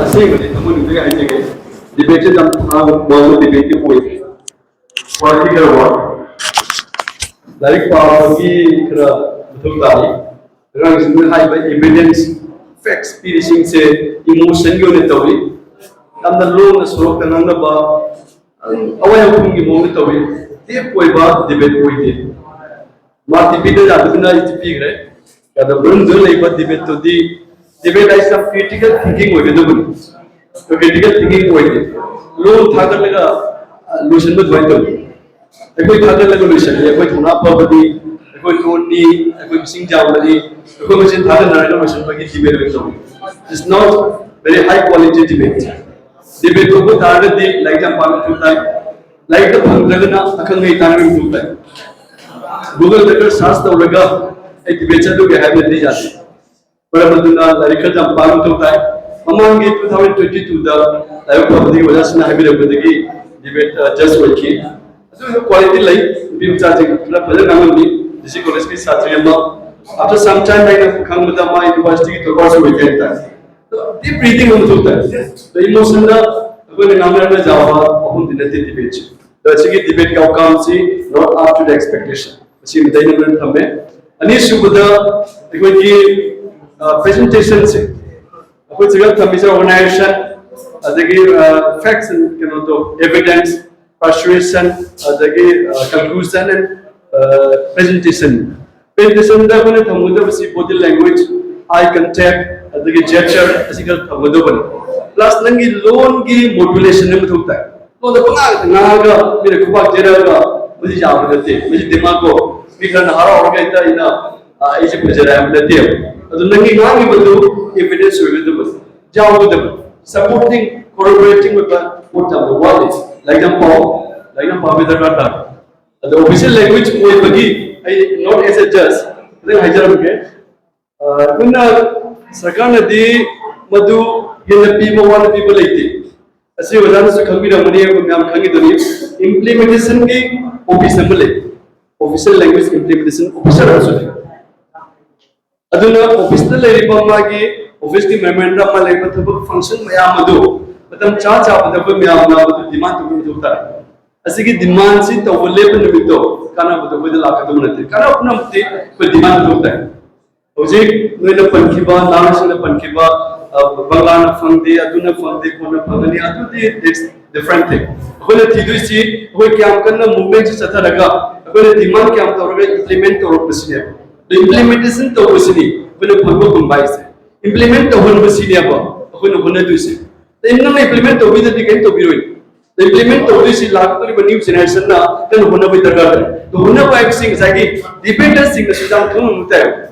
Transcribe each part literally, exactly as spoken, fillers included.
ꯑꯁꯦꯡꯕꯗꯤ ꯊꯃꯣꯏꯅꯨꯡꯗꯒꯤ ꯍꯥꯏꯖꯒꯦ, ꯗꯤꯕꯦꯠꯁꯦ ꯌꯥꯝ ꯊꯥꯡ ꯋꯥꯡꯕ ꯗꯤꯕꯦꯠꯇꯤ ꯑꯣꯏꯗꯦ꯫ ꯋꯥꯔꯤ ꯈꯔ ꯋꯥ ꯂꯥꯏꯔꯤꯛ ꯄꯥꯕꯒꯤ ꯈꯔ ꯃꯊꯧ ꯇꯥꯔꯤ꯫ ꯑꯉꯥꯡꯁꯤꯡꯅ ꯍꯥꯏꯕ ꯏꯚꯤꯗꯦꯟꯁ, ꯐꯦꯛꯁ ꯄꯤꯔꯤꯁꯤꯡꯁꯦ ꯏꯃꯣꯁꯟꯒꯤ ꯑꯣꯏꯅ ꯇꯧꯏ꯫ ꯌꯥꯝꯅ ꯂꯣꯟꯅ ꯁꯣꯔꯣꯛꯇ ꯉꯥꯡꯅꯕ, ꯑꯋꯥꯏ ꯑꯈꯨꯝꯒꯤ ꯃꯑꯣꯡꯗ ꯇꯧꯏ꯫ ꯗꯤꯞ ꯑꯣꯏꯕ ꯗꯤꯕꯦꯠ ꯑꯣꯏꯗꯦ꯫ ꯃꯥꯔꯛꯇꯤ ꯄꯤꯗ ꯌꯥꯗꯕꯅ ꯑꯩꯗꯤ ꯄꯤꯈ꯭ꯔꯦ꯫ ꯑꯗꯣ ꯃꯅꯨꯡꯗ ꯂꯩꯕ ꯗꯤꯕꯦꯠꯇꯨꯗꯤ, ꯗꯤꯕꯦꯠ ꯍꯥꯏꯁꯤꯅ ꯀ꯭ꯔꯤꯇꯤꯀꯦꯜ ꯊꯤꯡꯀꯤꯡ ꯑꯣꯏꯒꯗꯕꯅꯤ꯫ ꯀ꯭ꯔꯤꯇꯤꯀꯦꯜ ꯊꯤꯡꯀꯤꯡ ꯑꯣꯏꯗꯦ꯫ ꯂꯣꯟ ꯊꯥꯒꯠꯂꯒ, ꯑ, ꯂꯣꯏꯁꯤꯟꯕ ꯑꯗꯨꯃꯥꯏꯅ ꯇꯧꯏ꯫ ꯑꯩꯈꯣꯏ ꯊꯥꯒꯠꯂꯒ ꯂꯣꯏꯁꯤꯜꯂꯤ, ꯑꯩꯈꯣꯏ ꯊꯧꯅꯥ ꯐꯕꯅꯤ, ꯑꯩꯈꯣꯏ ꯂꯣꯟꯅꯤ, ꯑꯩꯈꯣꯏ ꯃꯁꯤꯡ ꯌꯥꯝꯕꯅꯤ, ꯑꯩꯈꯣꯏ ꯃꯁꯦꯟ ꯊꯥꯒꯠꯅꯔꯒ ꯂꯣꯏꯁꯤꯟꯕꯒꯤ ꯗꯤꯕꯦꯠ ꯑꯣꯏꯅ ꯇꯧꯏ꯫ It's not very high quality debate. Debate ꯇꯧꯕ ꯇꯥꯔꯒꯗꯤ ꯂꯥꯏꯔꯤꯛ ꯌꯥꯝ ꯄꯥꯕ ꯃꯊꯧ ꯇꯥꯏ꯫ ꯂꯥꯏꯔꯤꯛꯇ ꯐꯪꯗ꯭ꯔꯒꯅ ꯑꯈꯪ ꯑꯍꯩ ꯇꯥꯟꯅꯕ ꯃꯊꯧ ꯇꯥꯏ꯫ ꯒꯨꯒꯜꯗ ꯈꯔ ꯁꯥꯔꯆ ꯇꯧꯔꯒ ꯑꯩ ꯗꯤꯕꯦꯠ ꯆꯠꯂꯨꯒꯦ ꯍꯥꯏꯕꯗꯤ ꯌꯥꯗꯦ꯫ ꯃꯔꯝ ꯑꯗꯨꯅ ꯂꯥꯏꯔꯤꯛ ꯈꯔ ꯌꯥꯝ ꯄꯥꯕ ꯃꯊꯧ ꯇꯥꯏ꯫ ꯃꯃꯥꯡꯒꯤ two thousand twenty twoꯗ ꯂꯥꯏꯕꯛ ꯐꯕꯗꯒꯤ ꯑꯣꯖꯥꯁꯤꯡꯅ ꯍꯥꯏꯕꯤꯔꯛꯄꯗꯒꯤ ꯗꯤꯕꯦꯠ ꯖꯖ ꯑꯣꯏꯈꯤ꯫ ꯑꯗꯨ ꯑꯣꯏꯔꯁꯨ ꯀ꯭ꯋꯥꯂꯤꯇꯤ ꯂꯩ꯫ ꯅꯨꯄꯤ ꯃꯆꯥꯁꯤꯡ ꯈꯔ ꯐꯖꯅ ꯉꯥꯡꯉꯝꯃꯤ꯫ ꯗꯤ ꯁꯤ ꯀꯣꯂꯦꯖꯀꯤ ꯁꯥꯇ꯭ꯔꯤ ꯑꯃ, after some time ꯑꯩꯅ ꯈꯪꯕꯗ ꯃꯥ ꯌꯨꯅꯤꯚꯔꯁꯤꯇꯤꯒꯤ ꯇꯣꯄꯔꯁꯨ ꯑꯣꯏꯈꯤ ꯍꯥꯏꯇꯥꯔꯦ꯫ ꯗꯤꯞ ꯔꯤꯗꯤꯡ ꯑꯃ ꯃꯊꯧ ꯇꯥꯏ꯫ ꯑꯗꯣ ꯏꯃꯣꯁꯟꯗ ꯑꯩꯈꯣꯏꯅ ꯉꯥꯡꯅꯔꯒ ꯌꯥꯕ ꯋꯥꯐꯝꯗꯤ ꯅꯠꯇꯦ ꯗꯤꯕꯦꯠꯁꯦ꯫ ꯑꯗꯣ ꯁꯤꯒꯤ ꯗꯤꯕꯦꯠꯀꯤ ꯑꯥꯎꯠꯀꯝꯁꯤ not up to the expectation꯫ ꯃꯁꯤ ꯑꯃꯗ ꯑꯩꯅ ꯂꯣꯏꯅ ꯊꯝꯃꯦ꯫ ꯑꯅꯤꯁꯨꯕꯗ ꯑꯩꯈꯣꯏꯒꯤ ꯄ꯭ꯔꯖꯦꯟꯇꯦꯁꯟꯁꯦ, ꯑꯩꯈꯣꯏ ꯆꯤꯡꯈꯠ ꯊꯝꯃꯤꯁꯦ ꯑꯣꯔꯒꯅꯥꯏꯖꯦꯁꯟ, ꯑꯗꯒꯤ ꯐꯦꯛꯁ, ꯀꯩꯅꯣꯗꯣ, ꯏꯚꯤꯗꯦꯟꯁ, ꯄꯔꯁꯨꯑꯦꯁꯟ, ꯑꯗꯒꯤ ꯀꯟꯀ꯭ꯂꯨꯖꯟ ꯑꯦꯟ ꯄ꯭ꯔꯖꯦꯟꯇꯦꯁꯟ꯫ ꯄ꯭ꯔꯖꯦꯟꯇꯦꯁꯟꯗ ꯑꯩꯈꯣꯏꯅ ꯊꯝꯒꯗꯕꯁꯤ ꯕꯣꯗꯤ ꯂꯦꯡꯒ꯭ꯋꯦꯖ, ꯑꯥꯏ ꯀꯟꯇꯦꯛ, ꯑꯗꯒꯤ ꯖꯦꯁꯆꯔ ꯑꯁꯤ ꯈꯔ ꯊꯝꯒꯗꯕꯅꯤ꯫ ꯄ꯭ꯂꯁ ꯅꯪꯒꯤ ꯂꯣꯟꯒꯤ ꯃꯣꯗꯨꯂꯦꯁꯟ ꯑꯃ ꯃꯊꯧ ꯇꯥꯏ꯫ ꯂꯣꯟꯗ ꯄꯉꯥꯡꯗ ꯉꯥꯡꯉꯒ ꯃꯤꯅ ꯈꯨꯄꯥꯛ ꯊꯥꯔꯛꯑꯒ ꯃꯁꯤ ꯌꯥꯕ ꯅꯠꯇꯦ꯫ ꯃꯁꯤ ꯗꯤꯃꯥꯟꯗꯣ ꯃꯤ ꯈꯔꯅ ꯍꯔꯥꯎꯔꯒ ꯍꯦꯛꯇ ꯑꯩꯅ, ꯑ, ꯑꯩꯁꯦ ꯐꯖꯔꯦ ꯍꯥꯏꯕ ꯅꯠꯇꯦꯕ꯫ ꯑꯗꯨ ꯅꯪꯒꯤ ꯉꯥꯡꯉꯤꯕꯗꯨ ꯏꯚꯤꯗꯦꯟꯁ ꯑꯣꯏꯒꯗꯕ, ꯌꯥꯎꯒꯗꯕ, ꯁꯄꯣꯔꯇꯤꯡ, ꯀꯣꯔꯣꯕꯣꯔꯦꯇꯤꯡ ꯑꯣꯏꯕ ꯄꯣꯠ ꯌꯥꯝꯅ ꯋꯥꯠꯂꯤ꯫ ꯂꯥꯏꯔꯤꯛ ꯌꯥꯝ ꯄꯥꯎ, ꯂꯥꯏꯔꯤꯛ ꯌꯥꯝ ꯄꯥꯕꯒꯤ ꯗꯔꯀꯥꯔ ꯇꯥꯏ꯫ ꯑꯗꯣ ꯑꯣꯐꯤꯁꯤꯌꯦꯜ ꯂꯦꯡꯒ꯭ꯋꯦꯖ ꯑꯣꯏꯕꯒꯤ ꯑꯩ not as a judge ꯈꯤꯇꯪ ꯍꯥꯏꯖꯔꯝꯒꯦ꯫ ꯑ, ꯑꯩꯈꯣꯏꯅ ꯁꯔꯀꯥꯔꯅꯗꯤ ꯃꯗꯨ ꯍꯦꯟꯅ ꯄꯤꯕ ꯋꯥꯅ ꯄꯤꯕ ꯂꯩꯇꯦ꯫ ꯑꯁꯤ ꯑꯣꯖꯥꯅꯁꯨ ꯈꯪꯕꯤꯔꯝꯒꯅꯤ, ꯑꯩꯈꯣꯏ ꯃꯌꯥꯝ ꯈꯪꯉꯤꯗꯨꯅꯤ꯫ ꯏꯝꯄ꯭ꯂꯤꯃꯦꯟꯇꯦꯁꯟꯒꯤ ꯑꯣꯐꯤꯁ ꯑꯃ ꯂꯩ, ꯑꯣꯐꯤꯁꯤꯌꯦꯜ ꯂꯦꯡꯒ꯭ꯋꯦꯖ ꯏꯝꯄ꯭ꯂꯤꯃꯦꯟꯇꯦꯁꯟ ꯑꯣꯐꯤꯁꯔ ꯑꯃꯁꯨ ꯂꯩ꯫ ꯑꯗꯨꯅ ꯑꯣꯐꯤꯁꯇ ꯂꯩꯔꯤꯕ ꯃꯥꯒꯤ ꯑꯣꯐꯤꯁꯀꯤ ꯃꯦꯃꯣꯔꯦꯟꯗꯝ ꯑꯃ ꯂꯩꯕ, ꯊꯕꯛ ꯐꯪꯁꯟ ꯃꯌꯥꯝ ꯑꯗꯨ ꯃꯇꯝ ꯆꯥ ꯆꯥꯕꯗ ꯑꯩꯈꯣꯏ ꯃꯌꯥꯝꯅ ꯃꯗꯨ ꯗꯤꯃꯥꯟ ꯇꯧꯕ ꯃꯊꯧ ꯇꯥꯏ꯫ ꯑꯁꯤꯒꯤ ꯗꯤꯃꯥꯟꯁꯤ ꯇꯧꯕ ꯂꯦꯞꯄ ꯅꯨꯃꯤꯠꯇꯣ ꯀꯥꯟꯅꯕꯗꯣ ꯑꯩꯈꯣꯏꯗ ꯂꯥꯛꯀꯗꯕ ꯅꯠꯇꯦ꯫ ꯀꯥꯟꯅꯕ ꯄꯨꯝꯅꯃꯛꯇꯤ ꯑꯩꯈꯣꯏ ꯗꯤꯃꯥꯟ ꯇꯧꯕ ꯇꯥꯏ꯫ ꯍꯧꯖꯤꯛ ꯅꯣꯏꯅ ꯄꯟꯈꯤꯕ, ꯅꯍꯥꯁꯤꯡꯅ ꯄꯟꯈꯤꯕ, ꯑ, ꯕꯪꯒ꯭ꯂꯥꯅ ꯐꯪꯗꯦ, ꯑꯗꯨꯅ ꯐꯪꯗꯦ, ꯀꯣꯟꯅ ꯐꯪꯒꯅꯤ, ꯑꯗꯨꯗꯤ it's different thing꯫ ꯑꯩꯈꯣꯏꯅ ꯊꯤꯗꯣꯏꯁꯤ ꯑꯩꯈꯣꯏ ꯀꯌꯥꯝ ꯀꯟꯅ ꯃꯨꯚꯃꯦꯟꯁꯤ ꯆꯠꯊꯔꯒ ꯑꯩꯈꯣꯏꯅ ꯗꯤꯃꯥꯟ ꯀꯌꯥꯝ ꯇꯧꯔꯒ ꯏꯝꯄ꯭ꯂꯤꯃꯦꯟ ꯇꯧꯔꯛꯄꯁꯤꯅꯦꯕ꯫ ꯑꯗꯣ ꯏꯝꯄ꯭ꯂꯤꯃꯦꯟꯇꯦꯁꯟ ꯇꯧꯕꯁꯤꯅꯤ ꯑꯩꯈꯣꯏꯅ ꯐꯪꯕ ꯐꯪꯕ ꯍꯥꯏꯁꯦ꯫ ꯏꯝꯄ꯭ꯂꯤꯃꯦꯟ ꯇꯧꯍꯟꯕꯁꯤꯅꯦꯕ ꯑꯩꯈꯣꯏꯅ ꯍꯣꯠꯅꯗꯣꯏꯁꯦ꯫ ꯑꯗꯩ ꯅꯪꯅ ꯏꯝꯄ꯭ꯂꯤꯃꯦꯟ ꯇꯧꯕꯤꯗ꯭ꯔꯗꯤ ꯀꯩꯝ ꯇꯧꯕꯤꯔꯣꯏ꯫ ꯏꯝꯄ꯭ꯂꯤꯃꯦꯟ ꯇꯧꯗꯣꯏꯁꯤ ꯂꯥꯛꯀꯗꯧꯔꯤꯕ ꯅ꯭ꯌꯨ ꯖꯦꯅꯦꯔꯦꯁꯟꯅ ꯀꯟꯅ ꯍꯣꯠꯅꯕꯒꯤ ꯗꯔꯀꯥꯔ ꯂꯩ꯫ ꯑꯗꯣ ꯍꯣꯠꯅꯕ ꯍꯥꯏꯕꯁꯤ ꯉꯁꯥꯏꯒꯤ ꯗꯤꯕꯦꯇꯔꯁꯤꯡꯅꯁꯨ ꯌꯥꯝ ꯈꯪꯉꯝꯕ ꯇꯥꯏ꯫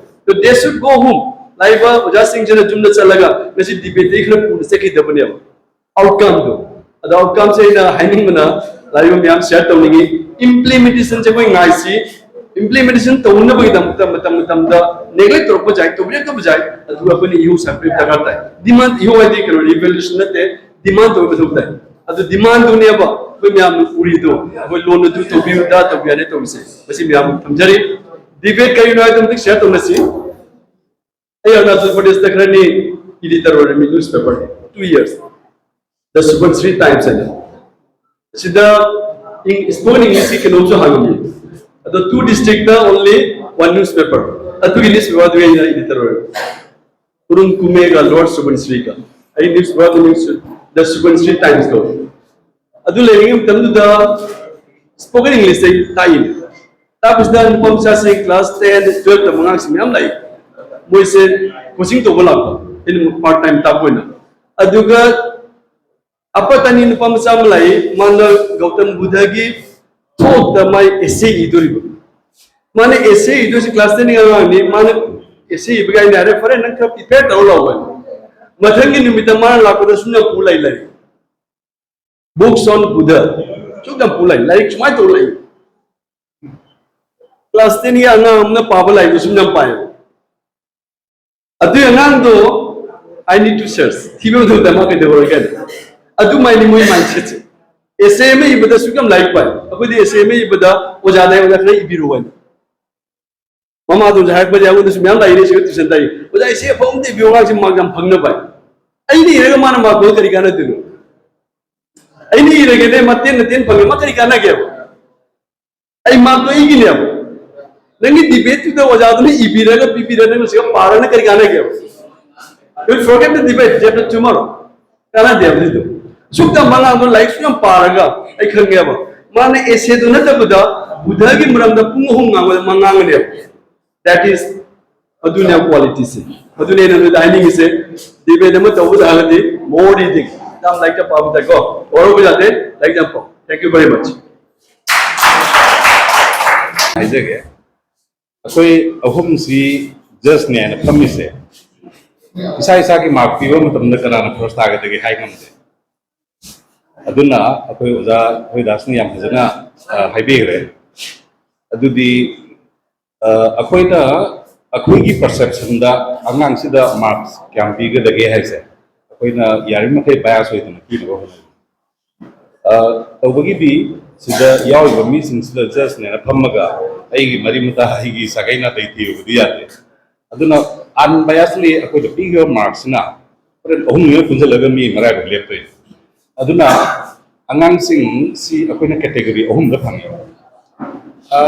ꯑꯗꯣ they should go home꯫ ꯂꯥꯛꯏꯕ ꯑꯣꯖꯥꯁꯤꯡꯁꯤꯅ ꯌꯨꯝꯗ ꯆꯠꯂꯒ ꯉꯁꯤ ꯗꯤꯕꯦꯠꯇꯒꯤ ꯈꯔ ꯄꯨꯅ ꯆꯠꯈꯤꯗꯕꯅꯦꯕ꯫ ꯑꯥꯎꯠꯀꯝꯗꯣ, ꯑꯗꯣ ꯑꯥꯎꯠꯀꯝꯁꯦ ꯑꯩꯅ ꯍꯥꯏꯅꯤꯡꯕꯅ ꯂꯥꯛꯏꯕ ꯃꯌꯥꯝ ꯁꯤꯌꯔ ꯇꯧꯅꯤꯡꯉꯤ꯫ ꯏꯝꯄ꯭ꯂꯤꯃꯦꯟꯇꯦꯁꯟꯁꯦ ꯑꯩꯈꯣꯏ ꯉꯥꯏꯁꯤ꯫ ꯏꯝꯄ꯭ꯂꯤꯃꯦꯟꯇꯦꯁꯟ ꯇꯧꯅꯕꯒꯤꯗꯃꯛꯇ ꯃꯇꯝ ꯃꯇꯝꯗ ꯅꯦꯒ꯭ꯂꯦꯛ ꯇꯧꯔꯛꯄ ꯌꯥꯏ, ꯇꯧꯕꯤꯔꯛꯇꯕ ꯌꯥꯏ, ꯑꯗꯨꯒ ꯑꯩꯈꯣꯏꯅ ꯏꯍꯧ ꯁꯥꯄꯤꯕ ꯗꯔꯀꯥꯔ ꯇꯥꯏ꯫ ꯗꯤꯃꯥꯟ, ꯏꯍꯧ ꯍꯥꯏꯗꯤ ꯀꯩꯅꯣ, ꯔꯤꯚꯣꯂꯨꯁꯟ ꯅꯠꯇꯦ, ꯗꯤꯃꯥꯟ ꯇꯧꯕ ꯃꯊꯧ ꯇꯥꯏ꯫ ꯑꯗꯨ ꯗꯤꯃꯥꯟꯗꯨꯅꯦꯕ ꯑꯩꯈꯣꯏ ꯃꯌꯥꯝꯅ ꯎꯔꯤꯗꯣ, ꯑꯩꯈꯣꯏ ꯂꯣꯟ ꯑꯗꯨ ꯇꯧꯕꯤꯌꯨ, ꯑꯗꯥ ꯇꯧꯕꯤꯌꯨ ꯍꯥꯏꯅ ꯇꯧꯔꯤꯁꯦ꯫ ꯃꯁꯤ ꯃꯌꯥꯝ ꯊꯝꯖꯔꯤ꯫ ꯗꯤꯕꯦꯠ ꯀꯔꯤꯅꯣ ꯍꯥꯏꯕꯗꯨ ꯑꯝꯇ ꯁꯤꯌꯔ ꯇꯧꯅꯁꯤ꯫ ꯑꯩ ꯑꯔꯨꯅꯥꯆꯜ ꯄ꯭ꯔꯗꯦꯁꯇ ꯈꯔꯅꯤ ꯏꯗꯤꯇꯔ ꯑꯣꯏꯔꯝꯃꯤ ꯅ꯭ꯌꯨꯁꯄꯦꯄꯔ, ꯇꯨ ꯌꯔꯁ꯫ ꯗ ꯁꯨꯕꯟꯁ꯭ꯔꯤ ꯇꯥꯏꯝꯁ ꯍꯥꯏꯅ꯫ ꯁꯤꯗ ꯏꯪ-, ꯁ꯭ꯄꯣꯀꯟ ꯏꯪꯂꯤꯁꯀꯤ ꯀꯩꯅꯣꯝꯁꯨ ꯍꯥꯡꯉꯝꯃꯤ꯫ ꯑꯗꯣ two district only one newspaper. ꯑꯗꯨꯒꯤ ꯅ꯭ꯌꯨꯁꯄꯦꯄꯔꯗꯨꯒꯤ ꯑꯩꯅ ꯏꯗꯤꯇꯔ ꯑꯣꯏꯔꯝꯃꯤ꯫ ꯎꯔꯨꯝ ꯀꯨꯃꯦꯒ ꯂꯣꯔꯗ ꯁꯨꯕꯟꯁ꯭ꯔꯤꯒ꯫ ꯑꯩ ꯅ꯭ꯌꯨꯁꯄꯦꯄꯔꯗꯨ ꯅ꯭ꯌꯨꯁ, ꯗ ꯁꯨꯕꯟꯁ꯭ꯔꯤ ꯇꯥꯏꯝꯁ ꯀꯧꯏ꯫ ꯑꯗꯨ ꯂꯩꯔꯤꯉꯩ ꯃꯇꯝꯗꯨꯗ ꯁ꯭ꯄꯣꯀꯟ ꯏꯪꯂꯤꯁꯇ ꯇꯥꯛꯏꯅꯦ꯫ ꯇꯥꯛꯄꯁꯤꯗ ꯅꯨꯄꯥ ꯃꯆꯥꯁꯤꯡ ꯀ꯭ꯂꯥꯁ ꯇꯦꯟ, ꯇꯨꯋꯦꯜꯐ ꯇꯝꯕ ꯑꯉꯥꯡꯁꯤꯡ ꯃꯌꯥꯝ ꯂꯥꯛꯏ꯫ ꯃꯣꯏꯁꯦ ꯀꯣꯆꯤꯡ ꯇꯧꯕ ꯂꯥꯛꯄ, ꯑꯩꯅ ꯄꯥꯔꯠ ꯇꯥꯏꯝ ꯇꯥꯛꯄ ꯑꯣꯏꯅ꯫ ꯑꯗꯨꯒ ꯑꯄꯔ ꯇꯥꯅꯤ ꯅꯨꯄꯥ ꯃꯆꯥ ꯑꯃ ꯂꯥꯛꯏ, ꯃꯥꯅ ꯒꯧꯇꯝ ꯕꯨꯙꯒꯤ ꯊꯣꯠꯇ ꯃꯥꯏ ꯑꯦꯁꯦ ꯏꯗꯣꯔꯤꯕ꯫ ꯃꯥꯅ ꯑꯦꯁꯦ ꯏꯗꯣꯏꯁꯤ ꯀ꯭ꯂꯥꯁ ꯇꯦꯟꯒꯤ ꯑꯉꯥꯡꯅꯤ, ꯃꯥꯅ ꯑꯦꯁꯦ ꯏꯕꯒꯤ ꯑꯩꯅ ꯍꯥꯏꯔꯦ, "ꯐꯔꯦ, ꯅꯪ ꯈꯔ ꯄ꯭ꯔꯤꯄꯦꯌꯔ ꯇꯧꯔ ꯂꯥꯛꯑꯣ" ꯍꯥꯏꯅ꯫ ꯃꯊꯪꯒꯤ ꯅꯨꯃꯤꯠꯇ ꯃꯥꯅ ꯂꯥꯛꯄꯗ ꯁꯨꯝꯅ ꯄꯨ ꯂꯩ ꯂꯩ꯫ Books on Buddha꯫ ꯁꯨꯝꯅ ꯄꯨ ꯂꯩ, ꯂꯥꯏꯔꯤꯛ ꯁꯨꯃꯥꯏꯅ ꯇꯧ ꯂꯩ꯫ ꯀ꯭ꯂꯥꯁ ꯇꯦꯟꯒꯤ ꯑꯉꯥꯡ ꯑꯃꯅ ꯄꯥꯕ ꯂꯥꯏꯔꯤꯛꯇꯨ ꯁꯨꯝ ꯌꯥꯝ ꯄꯥꯏꯌꯦꯕ꯫ ꯑꯗꯨꯒꯤ ꯑꯉꯥꯡꯗꯣ "I need to search", ꯊꯤꯕ ꯃꯇꯝꯗ ꯃꯥ ꯀꯩꯗꯧꯔꯒꯦ? ꯑꯗꯨꯃꯥꯏꯅ ꯃꯣꯏ ꯃꯥꯏꯟꯁꯦꯠꯁꯦ꯫ ꯑꯦꯁꯦ ꯑꯃ ꯏꯕꯗ ꯁꯨꯛ ꯌꯥꯝ ꯂꯥꯏꯔꯤꯛ ꯄꯥꯏ꯫ ꯑꯩꯈꯣꯏꯗꯤ ꯑꯦꯁꯦ ꯑꯃ ꯏꯕꯗ ꯑꯣꯖꯥꯗ "ꯑꯣꯖꯥ, ꯈꯔ ꯏꯕꯤꯔꯛꯑꯣ" ꯍꯥꯏꯅ꯫ ꯃꯥꯗꯣ ꯍꯧꯖꯤꯛ ꯍꯥꯏꯔꯛꯄꯗꯤ ꯑꯩꯉꯣꯟꯗꯁꯨ ꯃꯌꯥꯝ ꯂꯥꯛꯏꯅꯦ ꯁꯤꯒ tuition ꯇꯥꯏ꯫ "ꯑꯣꯖꯥ, ꯑꯩꯁꯦ ꯑꯐꯕ ꯑꯝꯇ ꯏꯕꯤꯌꯨ, ꯑꯉꯥꯡꯁꯦ mark ꯌꯥꯝ ꯐꯪꯅꯕ"꯫ ꯑꯩꯅ ꯏꯔꯒ ꯃꯥꯅ mark ꯐꯪꯉ ꯀꯔꯤ ꯀꯥꯟꯅꯗꯣꯏꯅꯣ? ꯑꯩꯅ ꯏꯔꯒꯦꯅꯦ, ꯃꯇꯦꯟ ꯃꯇꯦꯟ ꯐꯪꯉꯦ, ꯃꯥ ꯀꯔꯤ ꯀꯥꯟꯅꯒꯦꯕ? ꯑꯩ mark ꯇꯣ ꯑꯩꯒꯤꯅꯦꯕ꯫ ꯅꯪꯒꯤ debate ꯇꯨꯗ ꯑꯣꯖꯥꯗꯨꯅ ꯏꯕꯤꯔꯒ ꯄꯤꯕꯤꯔꯒ ꯅꯪꯅ ꯁꯤꯒ ꯄꯥꯔꯒꯅ ꯀꯔꯤ ꯀꯥꯟꯅꯒꯦꯕ? You forget the debate, get up tomorrow. ꯀꯥꯟꯅꯗꯦꯕ ꯑꯗꯨꯗꯣ꯫ ꯁꯨꯛꯇ ꯃꯉꯥꯡꯗꯣ ꯂꯥꯏꯔꯤꯛꯁꯨ ꯌꯥꯝ ꯄꯥꯔꯒ ꯑꯩ ꯈꯪꯉꯦꯕ꯫ ꯃꯥꯅ essay ꯗꯨ ꯅꯠꯇꯕꯗ ꯕꯨꯙꯒꯤ ꯃꯔꯝꯗ ꯄꯨꯡ ꯑꯍꯨꯝ ꯉꯥꯡꯕꯗ ꯃꯥ ꯉꯥꯡꯒꯅꯦꯕ꯫ That is, ꯑꯗꯨꯅꯦ quality ꯁꯦ꯫ ꯑꯗꯨꯅꯦ ꯑꯩꯅ ꯅꯣꯏꯗ ꯍꯥꯏꯅꯤꯡꯉꯤꯁꯦ, debate ꯑꯃ ꯇꯧꯕ ꯇꯥꯔꯒꯗꯤ more reading, ꯌꯥꯝ ꯂꯥꯏꯔꯤꯛ ꯄꯥꯕ ꯇꯥꯏꯀꯣ꯫ ꯋꯥꯔꯧꯕ ꯌꯥꯗꯦ, ꯂꯥꯏꯔꯤꯛ ꯌꯥꯝ ꯄꯥꯎ꯫ Thank you very much. ꯍꯥꯏꯖꯒꯦ꯫ ꯑꯩꯈꯣꯏ ꯑꯍꯨꯝꯁꯤ judge ꯅꯦ ꯍꯥꯏꯅ ꯐꯝꯃꯤꯁꯦ, ꯏꯁꯥ ꯏꯁꯥꯒꯤ mark ꯄꯤꯕ ꯃꯇꯝꯗ ꯀꯅꯥꯅ first ꯇꯥꯒꯗꯒꯦ ꯍꯥꯏ ꯉꯝꯗꯦ꯫ ꯑꯗꯨꯅ ꯑꯩꯈꯣꯏ ꯑꯣꯖꯥ ꯍꯔꯤꯗꯥꯁꯅ ꯌꯥꯝ ꯐꯖꯅ, ꯑ, ꯍꯥꯏꯕꯤꯈ꯭ꯔꯦ꯫ ꯑꯗꯨꯗꯤ, ꯑ, ꯑꯩꯈꯣꯏꯅ, ꯑꯩꯈꯣꯏꯒꯤ perception ꯗ ꯑꯉꯥꯡꯁꯤꯗ marks ꯀꯌꯥꯝ ꯄꯤꯒꯗꯒꯦ ꯍꯥꯏꯁꯦ ꯑꯩꯈꯣꯏꯅ ꯌꯥꯔꯤꯕꯃꯈꯩ bias ꯑꯣꯏꯗꯅ ꯄꯤꯅꯕ ꯍꯣꯠꯅꯒꯅꯤ꯫ ꯑ, ꯇꯧꯕꯒꯤꯗꯤ ꯁꯤꯗ ꯌꯥꯎꯔꯤꯕ ꯃꯤꯁꯤꯡꯁꯤꯗ judge ꯅꯦꯅ ꯐꯝꯃꯒ ꯑꯩꯒꯤ ꯃꯔꯤ ꯃꯇꯥ, ꯑꯩꯒꯤ ꯁꯥꯒꯩ ꯅꯥꯇꯩ ꯊꯤꯔꯨꯕꯗꯤ ꯌꯥꯗꯦ꯫ ꯑꯗꯨꯅ unbiasedly ꯑꯩꯈꯣꯏꯗ ꯄꯤꯈꯤꯕ mark ꯁꯤꯅ ꯍꯣꯔꯦꯟ ꯑꯍꯨꯝ ꯂꯣꯏ ꯄꯨꯟꯁꯤꯜꯂꯒ ꯃꯤ ꯃꯔꯥꯏꯕꯛ ꯂꯦꯞꯇꯣꯏꯅꯤ꯫ ꯑꯗꯨꯅ ꯑꯉꯥꯡꯁꯤꯡꯁꯤ ꯑꯩꯈꯣꯏꯅ category ꯑꯍꯨꯝꯗ ꯐꯪꯉꯤ꯫ ꯑ,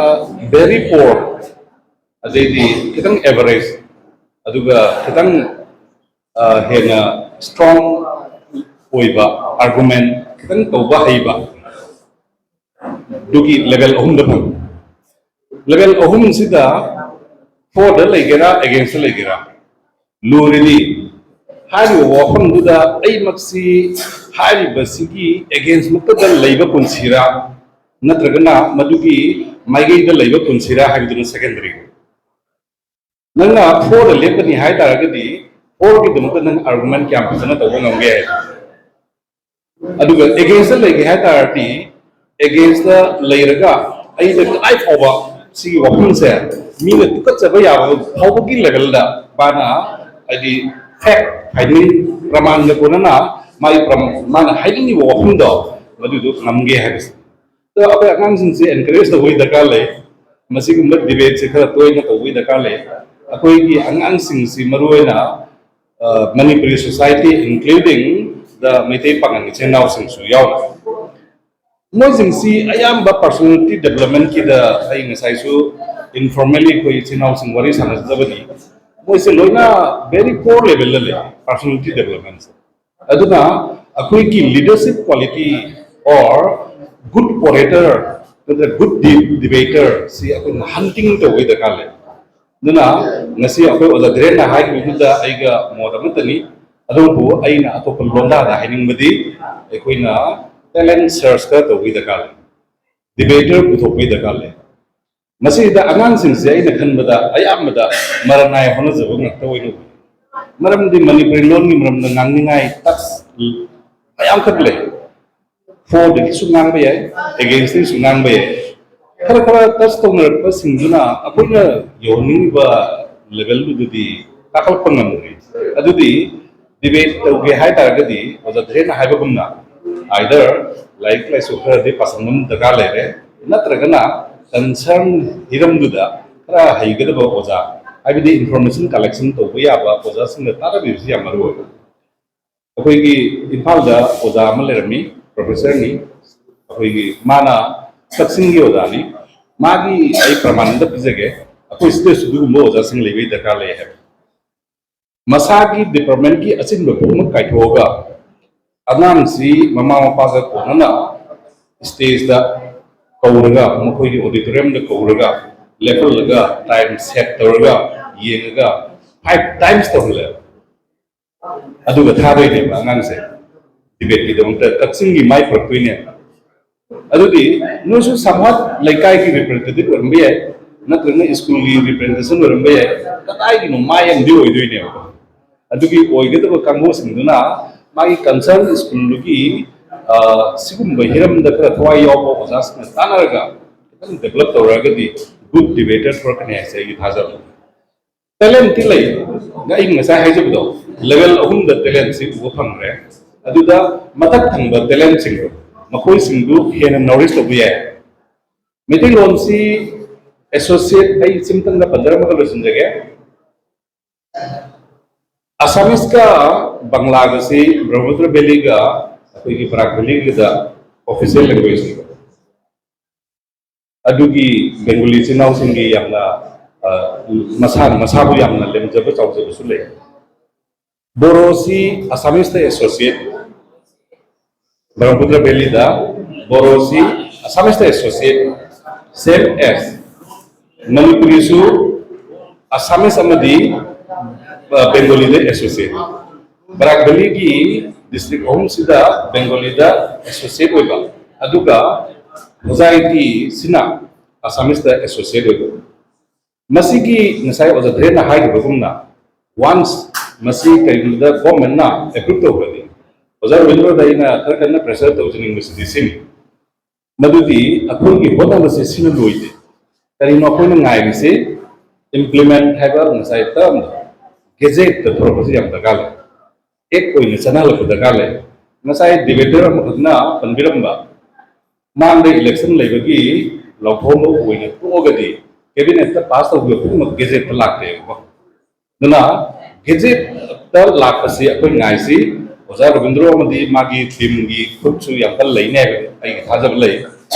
very poor, ꯑꯗꯩꯗꯤ ꯈꯤꯇꯪ average, ꯑꯗꯨꯒ ꯈꯤꯇꯪ, ꯑ, ꯍꯦꯟꯅ strong ꯑꯣꯏꯕ, argument ꯈꯤꯇꯪ ꯇꯧꯕ ꯍꯩꯕ, ꯑꯗꯨꯒꯤ level ꯑꯍꯨꯝꯗ ꯐꯪꯉꯤ꯫ Level ꯑꯍꯨꯝꯁꯤꯗ for ꯗ ꯂꯩꯒꯦꯔꯥ, against ꯇ ꯂꯩꯒꯦꯔꯥ, ꯂꯨꯔꯤꯗꯤ ꯍꯥꯏꯔꯤꯕ ꯋꯥꯐꯝꯗꯨꯗ ꯑꯩꯃꯛꯁꯤ ꯍꯥꯏꯔꯤꯕꯁꯤꯒꯤ against ꯃꯛꯇꯗ ꯂꯩꯕ ꯄꯨꯟꯁꯤꯔꯥ, ꯅꯠꯇ꯭ꯔꯒꯅ ꯃꯗꯨꯒꯤ ꯃꯥꯏꯀꯩꯗ ꯂꯩꯕ ꯄꯨꯟꯁꯤꯔꯥ ꯍꯥꯏꯕꯗꯨꯅ secondary꯫ ꯅꯪꯅ for ꯗ ꯂꯦꯞꯀꯅꯤ ꯍꯥꯏ ꯇꯥꯔꯒꯗꯤ, for ꯒꯤꯗꯃꯛꯇ ꯅꯪ argument ꯀꯌꯥꯝ ꯐꯖꯅ ꯇꯧꯕ ꯉꯝꯒꯦ? ꯑꯗꯨꯒ against ꯇ ꯂꯩꯒꯦ ꯍꯥꯏ ꯇꯥꯔꯗꯤ, against ꯇ ꯂꯩꯔꯒ ꯑꯩꯅ ꯀꯗꯥꯏ ꯐꯥꯎꯕ ꯁꯤꯒꯤ ꯋꯥꯐꯝꯁꯦ ꯃꯤꯅ ꯇꯨꯀꯠꯆꯕ ꯌꯥꯕ ꯐꯥꯎꯕꯒꯤ level ꯗ ꯃꯥꯅ, ꯍꯥꯏꯗꯤ, fact finding, ꯄ꯭ꯔꯃꯥꯟꯒ ꯀꯣꯟꯅꯅ ꯃꯥꯒꯤ ꯄ꯭ꯔꯝ-, ꯃꯥꯅ ꯍꯥꯏꯅꯤꯡꯉꯤꯕ ꯋꯥꯐꯝꯗꯣ ꯃꯗꯨꯗꯣ ꯉꯝꯒꯦ ꯍꯥꯏꯕꯁꯦ꯫ ꯑꯗꯣ ꯑꯩꯈꯣꯏ ꯑꯉꯥꯡꯁꯤꯡꯁꯦ encourage ꯇꯧꯕꯒꯤ ꯗꯔꯀꯥꯔ ꯂꯩ꯫ ꯃꯁꯤꯒꯨꯝꯕ ꯗꯤꯕꯦꯠꯁꯦ ꯈꯔ ꯇꯣꯏꯅ ꯇꯧꯕꯒꯤ ꯗꯔꯀꯥꯔ ꯂꯩ꯫ ꯑꯩꯈꯣꯏꯒꯤ ꯑꯉꯥꯡꯁꯤꯡꯁꯤ ꯃꯔꯨꯑꯣꯏꯅ, ꯑ, Manipuri society, including the Meitei Pangal ꯏꯆꯤꯟ ꯏꯅꯥꯎꯁꯤꯡꯁꯨ ꯌꯥꯎꯔꯤ꯫ ꯃꯣꯏꯁꯤꯡꯁꯤ ꯑꯌꯥꯝꯕ personality developmentꯀꯤꯗ ꯑꯩ ꯉꯁꯥꯏꯁꯨ informally ꯑꯩꯈꯣꯏ ꯏꯆꯤꯟ ꯏꯅꯥꯎꯁꯤꯡ ꯋꯥꯔꯤ ꯁꯥꯟꯅꯖꯕꯅꯤ꯫ ꯃꯣꯏꯁꯦ ꯂꯣꯏꯅ very poor levelꯗ ꯂꯩ, personality developmentꯁꯦ꯫ ꯑꯗꯨꯅ ꯑꯩꯈꯣꯏꯒꯤ leadership quality or good orator ꯅꯠꯇ꯭ꯔꯒ good debater ꯁꯤ ꯑꯩꯈꯣꯏꯅ hunting ꯇꯧꯕꯒꯤ ꯗꯔꯀꯥꯔ ꯂꯩ꯫ ꯑꯗꯨꯅ ꯉꯁꯤ ꯑꯩꯈꯣꯏ ꯑꯣꯖꯥ ꯙꯤꯔꯦꯟꯅ ꯍꯥꯏꯈꯤꯕꯗꯨꯗ ꯑꯩꯒ ꯃꯣꯠ ꯑꯃꯠꯇꯅꯤ꯫ ꯑꯗꯨꯕꯨ ꯑꯩꯅ ꯑꯇꯣꯞꯄ ꯂꯣꯟꯗꯥꯗ ꯍꯥꯏꯅꯤꯡꯕꯗꯤ, ꯑꯩꯈꯣꯏꯅ talent search ꯈꯔ ꯇꯧꯕꯒꯤ ꯗꯔꯀꯥꯔ ꯂꯩ, debater ꯄꯨꯊꯣꯛꯄꯒꯤ ꯗꯔꯀꯥꯔ ꯂꯩ꯫ ꯃꯁꯤꯗ ꯑꯉꯥꯡꯁꯤꯡꯁꯦ ꯑꯩꯅ ꯈꯟꯕꯗ ꯑꯌꯥꯝꯕꯗ ꯃꯔꯟ ꯅꯥꯏ ꯍꯣꯠꯅꯖꯕ ꯉꯥꯛꯇ ꯑꯣꯏꯅ ꯎꯏ꯫ ꯃꯔꯝꯗꯤ ꯃꯅꯤꯄꯨꯔꯤ ꯂꯣꯟꯒꯤ ꯃꯔꯝꯗ ꯉꯥꯡꯅꯤꯡꯉꯥꯏ ꯇꯛꯁ ꯃꯌꯥꯝ ꯈꯛ ꯂꯩ꯫ Forꯗꯒꯤꯁꯨ ꯉꯥꯡꯕ ꯌꯥꯏ, againstꯗꯒꯤꯁꯨ ꯉꯥꯡꯕ ꯌꯥꯏ꯫ ꯈꯔ ꯈꯔ touch ꯇꯧꯅꯔꯛꯄꯁꯤꯡꯗꯨꯅ ꯑꯩꯈꯣꯏꯅ ꯌꯧꯍꯟꯅꯤꯡꯉꯤꯕ levelꯗꯨꯗꯗꯤ ꯀꯥꯈꯠꯂꯛꯄ ꯉꯝꯗ꯭ꯔꯤ꯫ ꯑꯗꯨꯗꯤ debate ꯇꯧꯒꯦ ꯍꯥꯏ ꯇꯥꯔꯒꯗꯤ ꯑꯣꯖꯥ ꯙꯤꯔꯦꯟꯅ ꯍꯥꯏꯕꯒꯨꯝꯅ either ꯂꯥꯏꯔꯤꯛ ꯂꯥꯏꯁꯨ ꯈꯔꯗꯤ ꯄꯥꯁꯟꯕ ꯑꯃ ꯗꯔꯀꯥꯔ ꯂꯩꯔꯦ, ꯅꯠꯇ꯭ꯔꯒꯅ concern ꯍꯤꯔꯝꯗꯨꯗ ꯈꯔ ꯍꯩꯒꯗꯕ ꯑꯣꯖꯥ, ꯍꯥꯏꯕꯗꯤ information collection ꯇꯧꯕ ꯌꯥꯕ ꯑꯣꯖꯥꯁꯤꯡꯒ ꯇꯥꯟꯅꯕꯤꯕꯁꯤ ꯌꯥꯝ ꯃꯔꯨ ꯑꯣꯏ꯫ ꯑꯩꯈꯣꯏꯒꯤ ꯏꯝꯐꯥꯜꯗ ꯑꯣꯖꯥ ꯑꯃ ꯂꯩꯔꯝꯃꯤ, professorꯅꯤ꯫ ꯑꯩꯈꯣꯏꯒꯤ ꯃꯥꯅ ꯀꯛꯆꯤꯡꯒꯤ ꯑꯣꯖꯥꯅꯤ꯫ ꯃꯥꯒꯤ ꯑꯩ ꯄ꯭ꯔꯃꯥꯟ ꯑꯝꯇ ꯄꯤꯖꯒꯦ꯫ ꯑꯩꯈꯣꯏ ꯁꯤꯗꯁꯨ ꯑꯗꯨꯒꯨꯝꯕ ꯑꯣꯖꯥꯁꯤꯡ ꯂꯩꯕꯒꯤ ꯗꯔꯀꯥꯔ ꯂꯩ ꯍꯥꯏꯕ꯫ ꯃꯁꯥꯒꯤ departmentꯀꯤ ꯑꯆꯤꯟꯕ ꯄꯨꯝꯅꯃꯛ ꯀꯥꯏꯊꯣꯛꯑꯒ ꯑꯉꯥꯡꯁꯤ ꯃꯃꯥ ꯃꯄꯥꯒ ꯀꯣꯟꯅꯅ stageꯇ ꯀꯧꯔꯒ, ꯃꯈꯣꯏꯒꯤ auditoriumꯗ ꯀꯧꯔꯒ, ꯂꯦꯞꯍꯜꯂꯒ, time set ꯇꯧꯔꯒ, ꯌꯦꯡꯉꯒ, five times ꯇꯧꯍꯜꯂꯦ꯫ ꯑꯗꯨꯒ ꯊꯥꯗꯣꯏꯅꯦꯕ ꯑꯉꯥꯡꯁꯦ debateꯀꯤꯗꯃꯛꯇ, ꯀꯛꯆꯤꯡꯒꯤ ꯃꯥꯏ ꯄꯨꯔꯛꯇꯣꯏꯅꯦꯕ꯫ ꯑꯗꯨꯗꯤ ꯅꯣꯏꯁꯨ somewhat ꯂꯩꯀꯥꯏꯒꯤ representative ꯑꯣꯏꯔꯝꯕ ꯌꯥꯏ, ꯅꯠꯇ꯭ꯔꯒꯅ schoolꯒꯤ representation ꯑꯣꯏꯔꯝꯕ ꯌꯥꯏ, ꯀꯗꯥꯏꯒꯤꯅꯣ ꯃꯥꯏ ꯑꯃꯗꯤ ꯑꯣꯏꯗꯣꯏꯅꯦꯕ꯫ ꯑꯗꯨꯒꯤ ꯑꯣꯏꯒꯗꯕ ꯀꯥꯡꯕꯨꯁꯤꯡꯗꯨꯅ ꯃꯥꯒꯤ concern schoolꯗꯨꯒꯤ, ꯑ, ꯁꯤꯒꯨꯝꯕ ꯍꯤꯔꯝꯗ ꯈꯔ ꯊꯋꯥꯏ ꯌꯥꯎꯕ ꯑꯣꯖꯥꯁꯤꯡꯅ ꯇꯥꯟꯅꯔꯒ ꯈꯤꯇꯪ develop ꯇꯧꯔꯒꯗꯤ good debater ꯊꯣꯔꯛꯀꯅꯤ ꯍꯥꯏꯁꯦ ꯑꯩꯒꯤ ꯊꯥꯖꯕ꯫ Talentꯇꯤ ꯂꯩ, ꯑꯩ ꯉꯁꯥꯏ ꯍꯥꯏꯖꯕꯗꯣ, level ꯑꯍꯨꯝꯗ talentꯁꯤ ꯎꯕ ꯐꯪꯈ꯭ꯔꯦ꯫ ꯑꯗꯨꯗ ꯃꯊꯛ ꯊꯪꯕ talentꯁꯤꯡꯗꯣ, ꯃꯈꯣꯏꯁꯤꯡꯗꯨ ꯍꯦꯟꯅ nourish ꯇꯧꯕ ꯌꯥꯏ꯫ ꯃꯩꯇꯩꯂꯣꯟꯁꯤ ꯑꯦꯁꯣꯁꯤꯌꯦꯠ ꯑꯩ ꯁꯤꯝꯇꯪꯒ ꯄꯟꯖꯔꯝꯃꯒ ꯂꯣꯏꯁꯤꯟꯖꯒꯦ꯫ ꯑꯁꯥꯃꯤꯁꯀ ꯕꯪꯂꯥꯒꯁꯤ ꯕ꯭ꯔꯍꯃꯄꯨꯇ꯭ꯔ ꯚꯦꯂꯤꯒ ꯑꯩꯈꯣꯏꯒꯤ ꯕꯔꯥꯛ ꯚꯦꯂꯤꯒꯤꯗ ꯑꯣꯐꯤꯁꯤꯌꯦꯜ ꯂꯦꯡꯒ꯭ꯋꯦꯖꯅꯤ꯫ ꯑꯗꯨꯒꯤ ꯕꯦꯡꯒꯣꯂꯤ ꯏꯆꯤꯟ ꯏꯅꯥꯎꯁꯤꯡꯒꯤ ꯌꯥꯝꯅ ꯃꯁꯥꯅ ꯃꯁꯥꯕꯨ ꯌꯥꯝꯅ ꯂꯦꯝꯖꯕ ꯆꯥꯎꯖꯕꯁꯨ ꯂꯩ꯫ ꯕꯣꯔꯣꯁꯤ ꯑꯁꯥꯃꯤꯁꯇ ꯑꯦꯁꯣꯁꯤꯌꯦꯠ, ꯕ꯭ꯔꯍꯃꯄꯨꯇ꯭ꯔ ꯚꯦꯂꯤꯗ ꯕꯣꯔꯣꯁꯤ ꯑꯁꯥꯃꯤꯁꯇ ꯑꯦꯁꯣꯁꯤꯌꯦꯠ, ꯁꯦꯝ ꯑꯦꯁ ꯃꯅꯤꯄꯨꯔꯤꯁꯨ ꯑꯁꯥꯃꯤꯁ ꯑꯃꯗꯤ ꯕꯦꯡꯒꯣꯂꯤꯗ ꯑꯦꯁꯣꯁꯤꯌꯦꯠ꯫ ꯕꯔꯥꯛ ꯚꯦꯂꯤꯒꯤ ꯗꯤꯁꯇ꯭ꯔꯤꯛ ꯑꯍꯨꯝꯁꯤꯗ ꯕꯦꯡꯒꯣꯂꯤꯗ ꯑꯦꯁꯣꯁꯤꯌꯦꯠ ꯑꯣꯏꯕ, ꯑꯗꯨꯒ ꯍꯣꯖꯥꯏꯇꯤꯁꯤꯅ ꯑꯁꯥꯃꯤꯁꯇ ꯑꯦꯁꯣꯁꯤꯌꯦꯠ ꯑꯣꯏꯕ꯫ ꯃꯁꯤꯒꯤ ꯉꯁꯥꯏ ꯑꯣꯖꯥ ꯙꯤꯔꯦꯟꯅ ꯍꯥꯏꯈꯤꯕꯒꯨꯝꯅ, ꯋꯥꯟꯁ ꯃꯁꯤ ꯀꯔꯤꯒꯨꯝꯕꯗ ꯒꯣꯔꯃꯦꯟꯅ ꯑꯦꯄ꯭ꯔꯨꯞ ꯇꯧꯈ꯭ꯔꯗꯤ, ꯑꯣꯖꯥ ꯔꯕꯤꯟꯗ꯭ꯔꯣꯗ ꯑꯩꯅ ꯈꯔ ꯀꯟꯅ ꯄ꯭ꯔꯦꯁꯔ ꯇꯧꯖꯅꯤꯡꯕꯁꯤꯗꯤ ꯁꯤꯅꯤ, ꯃꯗꯨꯗꯤ ꯑꯩꯈꯣꯏꯒꯤ ꯍꯣꯠꯅꯕꯁꯦ ꯁꯤꯅ ꯂꯣꯏꯗꯦ꯫ ꯀꯔꯤꯅꯣ ꯑꯩꯈꯣꯏꯅ ꯉꯥꯏꯔꯤꯁꯦ? ꯏꯝꯄ꯭ꯂꯤꯃꯦꯟ ꯍꯥꯏꯕ ꯉꯁꯥꯏ ꯇꯔꯝꯗꯣ ꯒꯦꯖꯦꯠꯇ ꯊꯣꯔꯛꯄꯁꯤ ꯌꯥꯝ ꯗꯔꯀꯥꯔ ꯂꯩ, ꯑꯦꯛ ꯑꯣꯏꯅ ꯆꯠꯅꯍꯜꯂꯛꯄ ꯗꯔꯀꯥꯔ ꯂꯩ꯫ ꯉꯁꯥꯏ ꯗꯤꯕꯦꯇꯔ ꯑꯃꯈꯛꯅ ꯄꯟꯕꯤꯔꯝꯕ, ꯃꯥꯡꯗ ꯏꯂꯦꯛꯁꯟ ꯂꯩꯕꯒꯤ ꯂꯥꯎꯊꯣꯛꯑꯝꯕ ꯑꯣꯏꯅ ꯇꯣꯛꯑꯒꯗꯤ ꯀꯦꯕꯤꯅꯦꯠꯇ ꯄꯥꯁ ꯇꯧꯈꯤꯕ ꯄꯨꯝꯅꯃꯛ ꯒꯦꯖꯦꯠꯇ ꯂꯥꯛꯇꯦꯕꯀꯣ꯫ ꯑꯗꯨꯅ ꯒꯦꯖꯦꯠꯇ ꯂꯥꯛꯄꯁꯤ ꯑꯩꯈꯣꯏ ꯉꯥꯏꯁꯤ꯫ ꯑꯣꯖꯥ ꯔꯕꯤꯟꯗ꯭ꯔꯣ ꯑꯃꯗꯤ ꯃꯥꯒꯤ ꯇꯤꯝꯒꯤ ꯈꯨꯠꯁꯨ ꯌꯥꯝ ꯀꯟꯅ ꯂꯩꯅꯤ ꯍꯥꯏꯕ ꯑꯩꯒꯤ ꯊꯥꯖꯕ ꯂꯩ꯫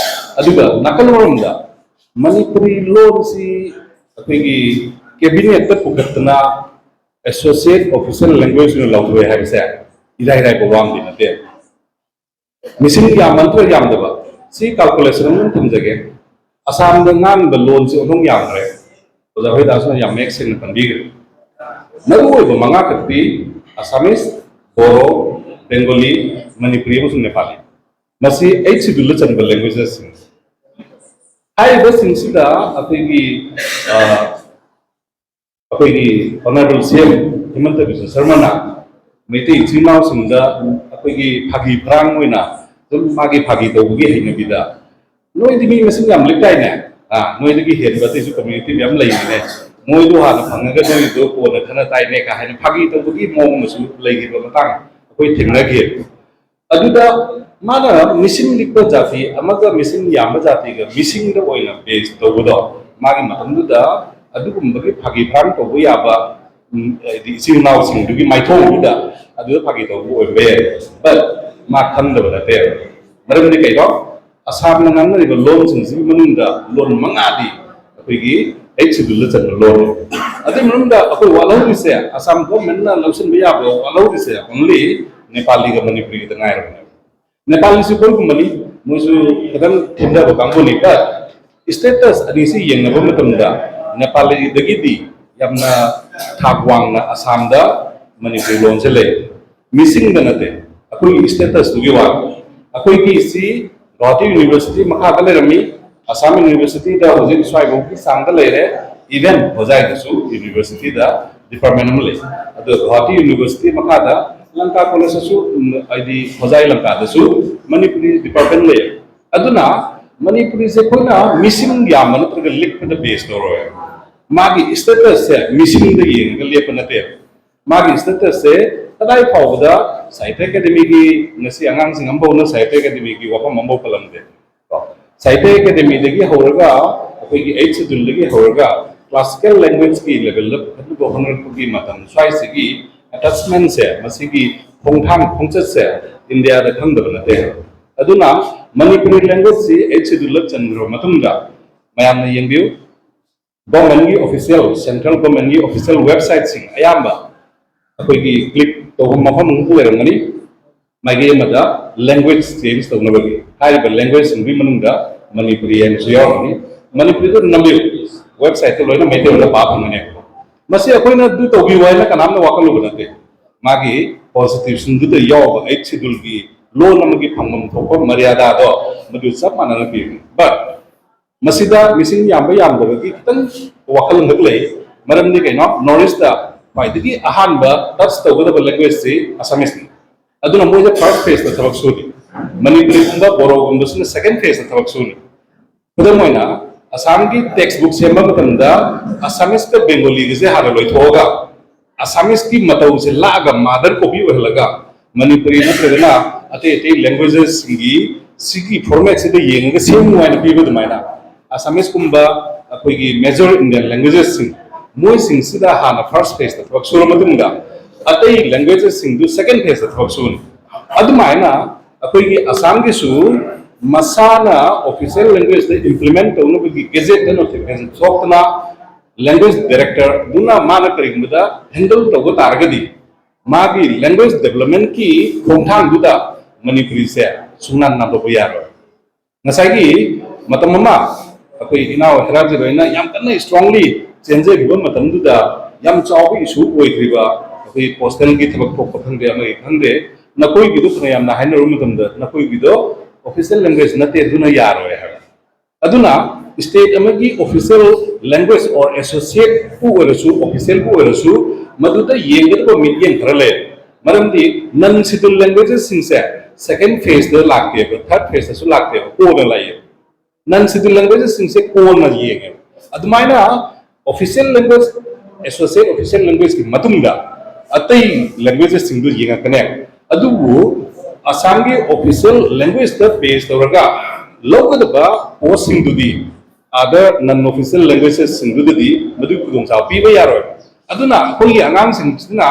ꯑꯗꯨꯒ ꯅꯥꯀꯜ ꯑꯃꯔꯣꯝꯗ ꯃꯅꯤꯄꯨꯔꯤ ꯂꯣꯟꯁꯤ ꯑꯩꯈꯣꯏꯒꯤ ꯀꯦꯕꯤꯅꯦꯠꯇ ꯄꯨꯈꯠꯇꯅ ꯑꯦꯁꯣꯁꯤꯌꯦꯠ ꯑꯣꯐꯤꯁꯤꯌꯦꯜ ꯂꯦꯡꯒ꯭ꯋꯦꯖ ꯑꯣꯏꯅ ꯂꯥꯎꯊꯣꯛꯑꯦ ꯍꯥꯏꯕꯁꯦ ꯏꯔꯥꯏ ꯂꯥꯏꯕ ꯋꯥ ꯑꯃꯗꯤ ꯅꯠꯇꯦ꯫ ꯃꯤꯁꯤꯡ ꯌꯥꯝꯃꯟꯗ꯭ꯔ ꯌꯥꯝꯗꯕ, ꯁꯤ ꯀꯥꯜꯀꯨꯂꯦꯁꯟ ꯑꯃ ꯊꯝꯖꯒꯦ꯫ ꯑꯁꯥꯝꯗ ꯉꯥꯡꯕ ꯂꯣꯟꯁꯤ ꯑꯣꯟꯊꯣꯛ ꯌꯥꯝꯈ꯭ꯔꯦ꯫ ꯑꯣꯖꯥ ꯍꯣꯏꯗꯥꯁꯅ ꯌꯥꯝ ꯃꯌꯦꯛ ꯁꯦꯡꯅ ꯄꯟꯕꯤꯈ꯭ꯔꯦ꯫ ꯃꯔꯨ ꯑꯣꯏꯕ ꯃꯉꯥ ꯈꯛꯇꯤ ꯑꯁꯥꯃꯤꯁ, ꯕꯣꯔꯣ, ꯕꯦꯡꯒꯣꯂꯤ, ꯃꯅꯤꯄꯨꯔꯤ ꯑꯃꯁꯨꯡ ꯅꯦꯄꯥꯂꯤ꯫ ꯃꯁꯤ ꯑꯩꯠ ꯁꯤꯗꯨꯜꯗ ꯆꯟꯕ ꯂꯦꯡꯒ꯭ꯋꯦꯖꯦꯁꯁꯤꯡ꯫ ꯍꯥꯏꯔꯤꯕꯁꯤꯡꯁꯤꯗ ꯑꯩꯈꯣꯏꯒꯤ ꯑ, ꯑꯩꯈꯣꯏꯒꯤ ꯑꯣꯅꯔꯦꯕꯜ ꯁꯤ ꯑꯦꯝ ꯍꯤꯃꯟꯇ ꯕꯤꯁ꯭ꯋ ꯁꯔꯃꯅ ꯃꯩꯇꯩ ꯏꯆꯤꯜ ꯏꯅꯥꯎꯁꯤꯡꯗ ꯑꯩꯈꯣꯏꯒꯤ ꯐꯥꯒꯤ ꯐꯔꯥꯡ ꯑꯣꯏꯅ ꯑꯗꯨꯝ ꯃꯥꯒꯤ ꯐꯥꯒꯤ ꯇꯧꯕꯒꯤ ꯍꯩꯅꯕꯤꯗ, "ꯅꯣꯏꯗꯤ ꯃꯤ ꯃꯁꯤꯡ ꯌꯥꯝ ꯂꯤꯛꯇꯥꯏꯅꯦ, ꯑꯥ, ꯅꯣꯏꯗꯒꯤ ꯍꯦꯟꯕ ꯑꯇꯩꯁꯨ ꯀꯝꯃ꯭ꯌꯨꯅꯤꯇꯤ ꯃꯌꯥꯝ ꯂꯩꯔꯤꯅꯦ, ꯃꯣꯏꯗꯣ ꯍꯥꯟꯅ ꯐꯪꯉꯒ ꯅꯣꯏꯗꯣ ꯀꯣꯟꯅ ꯈꯟꯅ ꯇꯥꯏꯅꯦ" ꯀꯥ ꯍꯥꯏꯅ ꯐꯥꯒꯤ ꯇꯧꯕꯒꯤ ꯃꯑꯣꯡ ꯑꯃꯁꯨ ꯂꯩꯈꯤꯕ ꯃꯇꯥꯡ ꯑꯩꯈꯣꯏ ꯊꯦꯡꯅꯈꯤ꯫ ꯑꯗꯨꯗ ꯃꯥꯅ ꯃꯤꯁꯤꯡ ꯂꯤꯛꯄ ꯖꯥꯇꯤ ꯑꯃꯒ ꯃꯤꯁꯤꯡ ꯌꯥꯝꯕ ꯖꯥꯇꯤꯒ ꯃꯤꯁꯤꯡꯗ ꯑꯣꯏꯅ ꯕꯦꯁ ꯇꯧꯕꯗꯣ, ꯃꯥꯒꯤ ꯃꯇꯝꯗꯨꯗ ꯑꯗꯨꯒꯨꯝꯕꯒꯤ ꯐꯥꯒꯤ ꯐꯔꯥꯡ ꯇꯧꯕ ꯌꯥꯕ, ꯎꯝ, ꯍꯥꯏꯗꯤ ꯏꯆꯤꯜ ꯏꯅꯥꯎꯁꯤꯡꯗꯨꯒꯤ ꯃꯥꯏꯊꯣꯡꯗꯨꯗ ꯑꯗꯨꯗ ꯐꯥꯒꯤ ꯇꯧꯕ ꯑꯣꯏꯕ ꯌꯥꯏ꯫ But ꯃꯥ ꯈꯪꯗꯕ ꯅꯠꯇꯦ꯫ ꯃꯔꯝꯗꯤ ꯀꯩꯅꯣ? ꯑꯁꯥꯝꯅ ꯉꯥꯡꯅꯔꯤꯕ ꯂꯣꯟꯁꯤꯡꯁꯤꯒꯤ ꯃꯅꯨꯡꯗ ꯂꯣꯟ ꯃꯉꯥꯗꯤ ꯑꯩꯈꯣꯏꯒꯤ ꯑꯩꯠ ꯁꯦꯗꯨꯜꯗ ꯆꯟꯕ ꯂꯣꯟꯅꯤ꯫ ꯑꯗꯨꯒꯤ ꯃꯅꯨꯡꯗ ꯑꯩꯈꯣꯏ ꯋꯥꯠꯍꯧꯔꯤꯁꯦ, ꯑꯁꯥꯝ ꯒꯣꯔꯃꯦꯟꯅ ꯂꯧꯁꯤꯟꯕ ꯌꯥꯕ ꯋꯥꯠꯍꯧꯔꯤꯁꯦ only ꯅꯦꯄꯥꯂꯤꯒ ꯃꯅꯤꯄꯨꯔꯤꯒꯗ ꯉꯥꯏꯔꯕꯅꯦ꯫ ꯅꯦꯄꯥꯂꯤꯁꯨ ꯑꯩꯈꯣꯏꯒꯨꯝꯕꯅꯤ, ꯃꯣꯏꯁꯨ ꯈꯤꯇꯪ ꯊꯤꯟꯊꯕ ꯀꯥꯡꯕꯨꯅꯤ꯫ But status ꯑꯅꯤꯁꯤ ꯌꯦꯡꯅꯕ ꯃꯇꯝꯗ ꯅꯦꯄꯥꯂꯤꯗꯒꯤꯗꯤ ꯌꯥꯝꯅ ꯊꯥꯛ ꯋꯥꯡꯅ ꯑꯁꯥꯝꯗ ꯃꯅꯤꯄꯨꯔꯤ ꯂꯣꯟꯁꯦ ꯂꯩ꯫ ꯃꯤꯁꯤꯡꯗ ꯅꯠꯇꯦ, ꯑꯩꯈꯣꯏꯒꯤ statusꯇꯨꯒꯤ ꯋꯥ꯫ ꯑꯩꯈꯣꯏꯒꯤ ꯁꯤ ꯒꯨꯋꯥꯍꯥꯇꯤ ꯌꯨꯅꯤꯚꯔꯁꯤꯇꯤ ꯃꯈꯥꯗ ꯂꯩꯔꯝꯃꯤ, ꯑꯁꯥꯝ ꯌꯨꯅꯤꯚꯔꯁꯤꯇꯤꯗ ꯍꯧꯖꯤꯛ ꯁ꯭ꯋꯥꯏꯐꯥꯎꯒꯤ ꯆꯥꯡꯗ ꯂꯩꯔꯦ꯫ Even ꯍꯣꯖꯥꯏꯗꯁꯨ ꯌꯨꯅꯤꯚꯔꯁꯤꯇꯤꯗ ꯗꯤꯄꯥꯔꯠꯃꯦꯟ ꯑꯃ ꯂꯩ꯫ ꯑꯗꯣ ꯒꯨꯋꯥꯍꯥꯇꯤ ꯌꯨꯅꯤꯚꯔꯁꯤꯇꯤ ꯃꯈꯥꯗ ꯂꯪꯀꯥ ꯀꯣꯂꯦꯖꯇꯁꯨ, ꯎꯝ, ꯍꯥꯏꯗꯤ ꯍꯣꯖꯥꯏ ꯂꯪꯀꯥꯗꯁꯨ ꯃꯅꯤꯄꯨꯔꯤ ꯗꯤꯄꯥꯔꯠꯃꯦꯟ ꯂꯩ꯫ ꯑꯗꯨꯅ ꯃꯅꯤꯄꯨꯔꯤꯁꯦ ꯑꯩꯈꯣꯏꯅ ꯃꯤꯁꯤꯡ ꯌꯥꯝꯕ ꯅꯠꯇ꯭ꯔꯒ ꯂꯤꯛꯄꯗ ꯕꯦꯁ ꯇꯧꯔꯣꯏ꯫ ꯃꯥꯒꯤ statusꯁꯦ ꯃꯤꯁꯤꯡꯗ ꯌꯦꯡꯉꯒ ꯂꯦꯞꯄ ꯅꯠꯇꯦ꯫ ꯃꯥꯒꯤ statusꯁꯦ ꯀꯗꯥꯏ ꯐꯥꯎꯕꯗ ꯁꯥꯍꯤꯇ꯭ꯌ ꯑꯦꯀꯥꯗꯦꯃꯤꯒꯤ, ꯉꯁꯤ ꯑꯉꯥꯡꯁꯤꯡ ꯑꯃꯐꯥꯎꯅ ꯁꯥꯍꯤꯇ꯭ꯌ ꯑꯦꯀꯥꯗꯦꯃꯤꯒꯤ ꯋꯥꯐꯝ ꯑꯃꯐꯥꯎ ꯄꯜꯂꯝꯗꯦ꯫ ꯀꯣ, ꯁꯥꯍꯤꯇ꯭ꯌ ꯑꯦꯀꯥꯗꯦꯃꯤꯗꯒꯤ ꯍꯧꯔꯒ, ꯑꯩꯈꯣꯏꯒꯤ ꯑꯩꯠ ꯁꯦꯗꯨꯜꯗꯒꯤ ꯍꯧꯔꯒ classical languageꯀꯤ levelꯗ ꯄꯨꯈꯠꯅꯕ ꯍꯣꯠꯅꯔꯛꯄꯒꯤ ꯃꯇꯝ ꯁ꯭ꯋꯥꯏꯁꯤꯒꯤ attachmentꯁꯦ, ꯃꯁꯤꯒꯤ ꯈꯣꯡꯊꯥꯡ ꯈꯣꯡꯆꯠꯁꯦ ꯏꯟꯗꯤꯌꯥꯗ ꯈꯪꯗꯕ ꯅꯠꯇꯦ꯫ ꯑꯗꯨꯅ ꯃꯅꯤꯄꯨꯔꯤ languageꯁꯤ ꯑꯩꯠ ꯁꯦꯗꯨꯜꯗ ꯆꯟꯈ꯭ꯔꯕ ꯃꯇꯨꯡꯗ ꯃꯌꯥꯝꯅ ꯌꯦꯡꯕꯤꯌꯨ, ꯒꯣꯔꯃꯦꯟꯒꯤ ꯑꯣꯐꯤꯁꯤꯌꯦꯜ, ꯁꯦꯟꯇ꯭ꯔꯦꯜ ꯒꯣꯔꯃꯦꯟꯒꯤ ꯑꯣꯐꯤꯁꯤꯌꯦꯜ ꯋꯦꯕꯁꯥꯏꯠꯁꯤꯡ ꯑꯌꯥꯝꯕ ꯑꯩꯈꯣꯏꯒꯤ ꯀ꯭ꯂꯤꯛ ꯇꯧꯕ ꯃꯐꯝ ꯑꯃ ꯂꯩꯔꯝꯒꯅꯤ꯫ ꯃꯥꯏꯀꯩ ꯑꯃꯗ language change ꯇꯧꯅꯕꯒꯤ, ꯍꯥꯏꯔꯤꯕ languageꯁꯤꯡꯗꯨꯒꯤ ꯃꯅꯨꯡꯗ ꯃꯅꯤꯄꯨꯔꯤ ꯍꯥꯏꯅꯁꯨ ꯌꯥꯎꯔꯝꯒꯅꯤ꯫ ꯃꯅꯤꯄꯨꯔꯤꯗ ꯅꯝꯕꯤꯌꯨ, websiteꯇ ꯂꯣꯏꯅ ꯃꯩꯇꯩꯂꯣꯟꯗ ꯄꯥꯕ ꯐꯪꯒꯅꯤ꯫ ꯃꯁꯤ ꯑꯩꯈꯣꯏꯅ ꯑꯗꯨ ꯇꯧꯕꯤꯌꯨ ꯍꯥꯏꯅ ꯀꯅꯥꯝꯅ ꯋꯥꯈꯜ ꯂꯧꯕ ꯅꯠꯇꯦ꯫ ꯃꯥꯒꯤ constitutionꯗꯨꯗ ꯌꯥꯎꯕ eighth scheduleꯒꯤ ꯂꯣꯟ ꯑꯃꯒꯤ ꯐꯪꯐꯝ ꯊꯣꯛꯄ ꯃꯔꯤꯌꯥꯗꯥꯗꯣ ꯃꯗꯨ ꯆꯞ ꯃꯥꯟꯅꯅ ꯄꯤꯕꯅꯤ꯫ But ꯃꯁꯤꯗ ꯃꯤꯁꯤꯡ ꯌꯥꯝꯕ ꯌꯥꯝꯗꯕꯒꯤ ꯈꯤꯇꯪ ꯋꯥꯈꯜ ꯑꯃꯈꯛ ꯂꯩ꯫ ꯃꯔꯝꯗꯤ ꯀꯩꯅꯣ? North Eastꯇ ꯈ꯭ꯋꯥꯏꯗꯒꯤ ꯑꯍꯥꯟꯕ touch ꯇꯧꯒꯗꯕ languageꯁꯤ Assamese ꯅꯤ꯫ ꯑꯗꯨꯅ ꯃꯣꯏꯗ first phaseꯇ ꯊꯕꯛ ꯁꯨꯔꯤ꯫ ꯃꯅꯤꯄꯨꯔꯤꯒꯨꯝꯕ ꯕꯣꯔꯣꯒꯨꯝꯕꯁꯤꯅ second phaseꯇ ꯊꯕꯛ ꯁꯨꯔꯤ꯫ ꯈꯨꯗꯝ ꯑꯣꯏꯅ, ꯑꯁꯥꯝꯒꯤ textbook ꯁꯦꯝꯕ ꯃꯇꯝꯗ Assameseꯀ Bengaliꯒꯁꯦ ꯍꯥꯟꯅ ꯂꯣꯏꯊꯣꯛꯑꯒ Assameseꯀꯤ ꯃꯇꯧꯁꯦ ꯂꯥꯛꯑꯒ mother copy ꯑꯣꯏꯍꯜꯂꯒ ꯃꯅꯤꯄꯨꯔꯤ ꯅꯠꯇ꯭ꯔꯒꯅ ꯑꯇꯩ ꯑꯇꯩ languagesꯁꯤꯡꯒꯤ ꯁꯤꯒꯤ formatꯁꯤꯗ ꯌꯦꯡꯉꯒ ꯁꯦꯝꯃꯨ ꯍꯥꯏꯅ ꯄꯤꯕ ꯑꯗꯨꯃꯥꯏꯅ Assameseꯀꯨꯝꯕ ꯑꯩꯈꯣꯏꯒꯤ major Indian languagesꯁꯤꯡ, ꯃꯣꯏꯁꯤꯡꯁꯤꯗ ꯍꯥꯟꯅ first phaseꯇ ꯊꯕꯛ ꯁꯨꯔ ꯃꯇꯨꯡꯗ ꯑꯇꯩ languagesꯁꯤꯡꯗꯨ second phaseꯇ ꯊꯕꯛ ꯁꯨꯅꯤ꯫ ꯑꯗꯨꯃꯥꯏꯅ ꯑꯩꯈꯣꯏꯒꯤ ꯑꯁꯥꯝꯒꯤꯁꯨ ꯃꯁꯥꯅ official languageꯇ implement ꯇꯧꯅꯕꯒꯤ gazetteꯇ notification ꯊꯣꯛꯇꯅ language directorꯗꯨꯅ ꯃꯥꯅ ꯀꯔꯤꯒꯨꯝꯕꯗ handle ꯇꯧꯕ ꯇꯥꯔꯒꯗꯤ ꯃꯥꯒꯤ language developmentꯀꯤ ꯈꯣꯡꯊꯥꯡꯗꯨꯗ ꯃꯅꯤꯄꯨꯔꯤꯁꯦ ꯁꯨꯡꯅꯥꯟ ꯅꯥꯟꯊꯣꯛꯄ ꯌꯥꯔꯣꯏ꯫ ꯉꯁꯥꯏꯒꯤ ꯃꯇꯝ ꯑꯃ ꯑꯩꯈꯣꯏ ꯏꯅꯥꯎ ꯍꯦꯔꯥꯖꯤꯠ ꯍꯣꯏꯅ ꯌꯥꯝ ꯀꯟꯅ strongly ꯆꯦꯟꯖꯈꯤꯕ ꯃꯇꯝꯗꯨꯗ ꯌꯥꯝ ꯆꯥꯎꯕ issue ꯑꯣꯏꯈ꯭ꯔꯤꯕ ꯑꯩꯈꯣꯏ postalꯒꯤ ꯊꯕꯛ ꯊꯣꯛꯄ ꯈꯪꯗꯦ, ꯑꯃꯒꯤ ꯈꯪꯗꯦ, ꯅꯈꯣꯏꯒꯤꯗꯨ ꯐꯅ ꯌꯥꯝꯅ ꯍꯥꯏꯅꯔꯨꯕ ꯃꯇꯝꯗ ꯅꯈꯣꯏꯒꯤꯗꯣ official language ꯅꯠꯇꯦ, ꯑꯗꯨꯅ ꯌꯥꯔꯣꯏ ꯍꯥꯏꯕ꯫ ꯑꯗꯨꯅ state ꯑꯃꯒꯤ official language or associateꯄꯨ ꯑꯣꯏꯔꯁꯨ, officialꯄꯨ ꯑꯣꯏꯔꯁꯨ, ꯃꯗꯨꯗ ꯌꯦꯡꯒꯗꯕ ꯃꯤꯠꯌꯦꯡ ꯈꯔ ꯂꯩ꯫ ꯃꯔꯝꯗꯤ non scheduled languagesꯁꯤꯡꯁꯦ second phaseꯇ ꯂꯥꯛꯇꯦꯕ, third phaseꯇꯁꯨ ꯂꯥꯛꯇꯦꯕ, ꯀꯣꯟꯅ ꯂꯥꯛꯑꯦꯕ꯫ Non scheduled languagesꯁꯤꯡꯁꯦ ꯀꯣꯟꯅ ꯌꯦꯡꯉꯦꯕ꯫ ꯑꯗꯨꯃꯥꯏꯅ official language, associate official languageꯀꯤ ꯃꯇꯨꯡꯗ ꯑꯇꯩ languagesꯁꯤꯡꯗꯨ ꯌꯦꯡꯉꯛꯀꯅꯦ꯫ ꯑꯗꯨꯕꯨ ꯑꯁꯥꯝꯒꯤ official languageꯇ base ꯇꯧꯔꯒ ꯂꯧꯒꯗꯕ postꯁꯤꯡꯗꯨꯗꯤ ꯑꯥꯗ non official languagesꯁꯤꯡꯗꯨꯗꯗꯤ ꯃꯗꯨꯒꯤ ꯈꯨꯗꯣꯡꯆꯥꯕ ꯄꯤꯕ ꯌꯥꯔꯣꯏ꯫ ꯑꯗꯨꯅ ꯑꯩꯈꯣꯏꯒꯤ ꯑꯉꯥꯡꯁꯤꯡꯁꯤꯅ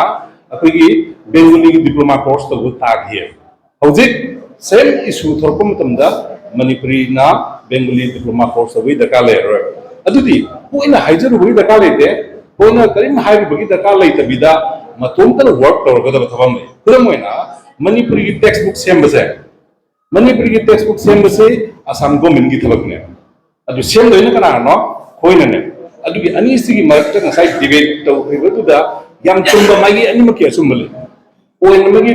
ꯑꯩꯈꯣꯏꯒꯤ Bengaliꯒꯤ diploma course ꯇꯧꯕ ꯇꯥꯈꯤꯌꯦ꯫ ꯍꯧꯖꯤꯛ same issue ꯊꯣꯔꯛꯄ ꯃꯇꯝꯗ ꯃꯅꯤꯄꯨꯔꯤꯅ Bengali diploma course ꯇꯧꯕꯒꯤ ꯗꯔꯀꯥꯔ ꯂꯩꯔꯔꯣꯏ꯫ ꯑꯗꯨꯗꯤ ꯃꯣꯏꯅ ꯍꯥꯏꯖꯔꯨꯕꯒꯤ ꯗꯔꯀꯥꯔ ꯂꯩꯇꯦ, ꯃꯣꯏꯅ ꯀꯔꯤꯝ ꯍꯥꯏꯔꯨꯕꯒꯤ ꯗꯔꯀꯥꯔ ꯂꯩꯇꯕꯤꯗ ꯃꯇꯣꯝꯇꯅ work ꯇꯧꯔꯒꯗꯕ ꯊꯕꯛ ꯑꯃ ꯂꯩ꯫ ꯈꯨꯗꯝ ꯑꯣꯏꯅ ꯃꯅꯤꯄꯨꯔꯤꯒꯤ textbook ꯁꯦꯝꯕꯁꯦ, ꯃꯅꯤꯄꯨꯔꯤꯒꯤ textbook ꯁꯦꯝꯕꯁꯤ ꯑꯁꯥꯝ governmentꯀꯤ ꯊꯕꯛꯅꯦ꯫ ꯑꯗꯨ ꯁꯦꯝꯗꯣꯏꯅ ꯀꯅꯥꯅꯣ? ꯑꯩꯈꯣꯏꯅꯅꯦ꯫ ꯑꯗꯨꯒꯤ ꯑꯅꯤꯁꯤꯒꯤ ꯃꯔꯛꯇ ꯉꯁꯥꯏ debate ꯇꯧꯈꯤꯕꯗꯨꯗ ꯌꯥꯝ ꯆꯨꯝꯕ ꯃꯥꯏꯒꯤ ꯑꯅꯤꯃꯛꯀꯤ ꯑꯆꯨꯝꯕ ꯂꯩ꯫ Point ꯑꯃꯒꯤ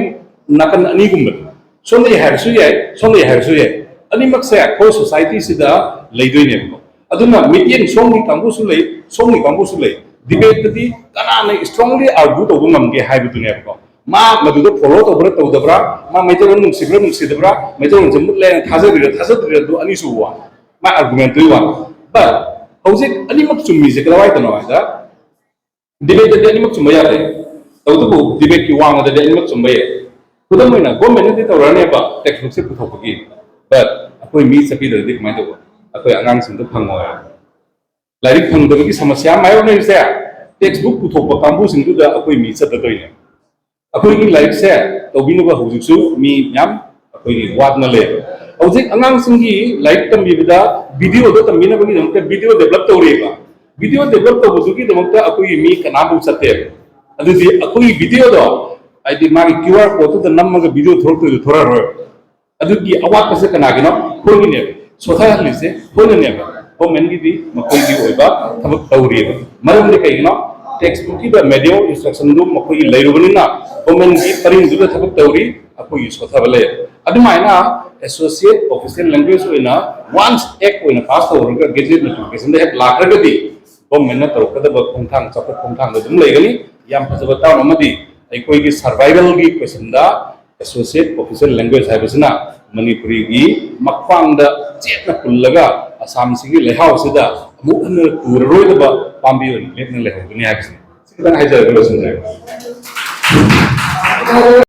ꯅꯥꯀꯟ ꯑꯅꯤꯒꯨꯝꯕꯅꯤ꯫ ꯁꯣꯝꯗꯒꯤ ꯍꯥꯏꯔꯁꯨ ꯌꯥꯏ, ꯁꯣꯝꯗꯒꯤ ꯍꯥꯏꯔꯁꯨ ꯌꯥꯏ꯫ ꯑꯅꯤꯃꯛꯁꯦ ꯑꯩꯈꯣꯏ societyꯁꯤꯗ ꯂꯩꯗꯣꯏꯅꯦꯕꯀꯣ꯫ ꯑꯗꯨꯅ ꯃꯤꯠꯌꯦꯡ ꯁꯣꯝꯒꯤ ꯀꯥꯡꯕꯨꯁꯨ ꯂꯩ, ꯁꯣꯝꯒꯤ ꯀꯥꯡꯕꯨꯁꯨ ꯂꯩ꯫ Debateꯇꯗꯤ ꯀꯅꯥꯅ strongly argue ꯇꯧꯕ ꯉꯝꯒꯦ ꯍꯥꯏꯕꯗꯨꯅꯦꯕꯀꯣ꯫ ꯃꯥ ꯃꯗꯨꯗ follow ꯇꯧꯕ꯭ꯔꯥ ꯇꯧꯗꯕ꯭ꯔꯥ, ꯃꯥ ꯃꯩꯇꯩꯂꯣꯟ ꯅꯨꯡꯁꯤꯕ꯭ꯔꯥ ꯅꯨꯡꯁꯤꯗꯕ꯭ꯔꯥ, ꯃꯩꯇꯩꯂꯣꯟꯁꯦ ꯃꯨꯠꯂꯦꯅ ꯊꯥꯖꯔꯤꯔꯥ ꯊꯥꯖꯗ꯭ꯔꯤꯔꯥ, ꯑꯗꯨ ꯑꯅꯤꯁꯨꯕ ꯋꯥ, ꯃꯥ argumentꯇꯨꯒꯤ ꯋꯥ꯫ But ꯍꯧꯖꯤꯛ ꯑꯅꯤꯃꯛ ꯆꯨꯝꯃꯤꯁꯦ ꯀꯗꯥꯏꯗꯅꯣ ꯍꯥꯏꯗ, debateꯇꯗꯤ ꯑꯅꯤꯃꯛ ꯆꯨꯝꯕ ꯌꯥꯗꯦ꯫ ꯇꯧꯕꯇꯕꯨ debateꯀꯤ ꯋꯥꯡꯃꯗꯗꯤ ꯑꯅꯤꯃꯛ ꯆꯨꯝꯕ ꯌꯥꯏ꯫ ꯈꯨꯗꯝ ꯑꯣꯏꯅ governmentꯅꯗꯤ ꯇꯧꯔꯛꯑꯅꯦꯕ textbookꯁꯦ ꯄꯨꯊꯣꯛꯄꯒꯤ, but ꯑꯩꯈꯣꯏ ꯃꯤ ꯆꯠꯄꯤꯗ꯭ꯔꯗꯤ ꯀꯃꯥꯏꯅ ꯇꯧꯕ? ꯑꯩꯈꯣꯏ ꯑꯉꯥꯡꯁꯤꯡꯗꯣ ꯐꯪꯉꯣꯏ꯫ ꯂꯥꯏꯔꯤꯛ ꯐꯪꯗꯕꯒꯤ ꯁꯃꯁ꯭ꯌꯥ ꯃꯥꯌꯣꯛꯅꯔꯤꯁꯦ ꯇꯦꯛꯁ ꯕꯨꯛ ꯄꯨꯊꯣꯛꯄ ꯀꯥꯡꯕꯨꯁꯤꯡꯗꯨꯗ ꯑꯩꯈꯣꯏ ꯃꯤ ꯆꯠꯇꯗꯣꯏꯅꯦ꯫ ꯑꯩꯈꯣꯏꯒꯤ ꯂꯥꯏꯔꯤꯛꯁꯦ ꯇꯧꯕꯤꯅꯕ ꯍꯧꯖꯤꯛꯁꯨ ꯃꯤ ꯃꯌꯥꯝ ꯑꯩꯈꯣꯏꯒꯤ ꯋꯥꯠꯅ ꯂꯩ꯫ ꯍꯧꯖꯤꯛ ꯑꯉꯥꯡꯁꯤꯡꯒꯤ ꯂꯥꯏꯔꯤꯛ ꯇꯝꯕꯤꯕꯗ ꯚꯤꯗꯤꯑꯣꯗ ꯇꯝꯕꯤꯅꯕꯒꯤꯗꯃꯛꯇ ꯚꯤꯗꯤꯑꯣ ꯗꯦꯕꯂꯞ ꯇꯧꯔꯤꯑꯕ꯫ ꯚꯤꯗꯤꯑꯣ ꯗꯦꯕꯂꯞ ꯇꯧꯕꯗꯨꯒꯤꯗꯃꯛꯇ ꯑꯩꯈꯣꯏꯒꯤ ꯃꯤ ꯀꯅꯥꯕꯨ ꯆꯠꯇꯦꯕ꯫ ꯑꯗꯨꯗꯤ ꯑꯩꯈꯣꯏꯒꯤ ꯚꯤꯗꯤꯑꯣꯗꯣ, ꯍꯥꯏꯗꯤ ꯃꯥꯒꯤ QR code ꯇꯨꯗ ꯅꯝꯃꯒ ꯚꯤꯗꯤꯑꯣ ꯊꯣꯛꯂꯛꯇꯣꯏꯗꯣ ꯊꯣꯔꯛꯑꯔꯣꯏ꯫ ꯑꯗꯨꯒꯤ ꯑꯋꯥꯠꯄꯁꯦ ꯀꯅꯥꯒꯤꯅꯣ? ꯑꯩꯈꯣꯏꯒꯤꯅꯦꯕ꯫ ꯁꯣꯊꯍꯜꯂꯤꯁꯦ ꯑꯩꯈꯣꯏꯅꯅꯦꯕ꯫ ꯒꯣꯔꯃꯦꯟꯒꯤꯗꯤ ꯃꯈꯣꯏꯒꯤ ꯑꯣꯏꯕ ꯊꯕꯛ ꯇꯧꯔꯤꯑꯕ꯫ ꯃꯔꯝꯗꯤ ꯀꯩꯒꯤꯅꯣ? ꯇꯦꯛꯁ ꯕꯨꯛꯀꯤꯗ ꯃꯦꯅꯨꯑꯦꯜ ꯏꯟꯁꯇ꯭ꯔꯛꯁꯟꯗꯨ ꯃꯈꯣꯏꯒꯤ ꯂꯩꯔꯨꯕꯅꯤꯅ ꯒꯣꯔꯃꯦꯟꯒꯤ ꯄꯔꯤꯡꯗꯨꯗ ꯊꯕꯛ ꯇꯧꯔꯤ, ꯑꯩꯈꯣꯏꯒꯤ ꯁꯣꯊꯕ ꯂꯩ꯫ ꯑꯗꯨꯃꯥꯏꯅ ꯑꯦꯁꯣꯁꯤꯌꯦꯠ ꯑꯣꯐꯤꯁꯤꯌꯦꯜ ꯂꯦꯡꯒ꯭ꯋꯦꯖ ꯑꯣꯏꯅ ꯋꯥꯟꯁ ꯑꯦꯛ ꯑꯣꯏꯅ ꯄꯥꯁ ꯇꯧꯔꯒ ꯒꯦꯖꯦꯠ ꯅꯣꯇꯤꯐꯤꯀꯦꯁꯟꯗ ꯍꯦꯛ ꯂꯥꯛꯈ꯭ꯔꯒꯗꯤ ꯒꯣꯔꯃꯦꯟꯅ ꯇꯧꯔꯛꯀꯗꯕ ꯈꯣꯡꯊꯥꯡ, ꯆꯥꯎꯈꯠ ꯈꯣꯡꯊꯥꯡꯗ ꯑꯗꯨꯝ ꯂꯩꯒꯅꯤ꯫ ꯌꯥꯝ ꯐꯖꯕ ꯇꯥꯎꯟ ꯑꯃꯗꯤ ꯑꯩꯈꯣꯏꯒꯤ ꯁꯔꯚꯥꯏꯚꯦꯜꯒꯤ ꯀꯣꯏꯁꯟꯗ ꯑꯦꯁꯣꯁꯤꯌꯦꯠ ꯑꯣꯐꯤꯁꯤꯌꯦꯜ ꯂꯦꯡꯒ꯭ꯋꯦꯖ ꯍꯥꯏꯕꯁꯤꯅ ꯃꯅꯤꯄꯨꯔꯤꯒꯤ ꯃꯈ꯭ꯋꯥꯡꯗ ꯆꯦꯠꯅ ꯄꯨꯜꯂꯒ ꯑꯁꯥꯝꯁꯤꯒꯤ ꯂꯩꯍꯥꯎꯁꯤꯗ ꯑꯃꯨꯛ ꯍꯟꯅ ꯇꯨꯔꯔꯣꯏꯗꯕ ꯄꯥꯝꯕꯤ ꯑꯣꯏꯅ ꯂꯦꯞꯅ ꯂꯩꯍꯧꯒꯅꯤ ꯍꯥꯏꯕꯁꯤꯅꯤ꯫ ꯁꯤ ꯈꯤꯇꯪ ꯍꯥꯏꯖꯔꯒ ꯂꯣꯏꯁꯤꯟꯖꯔꯒꯦ꯫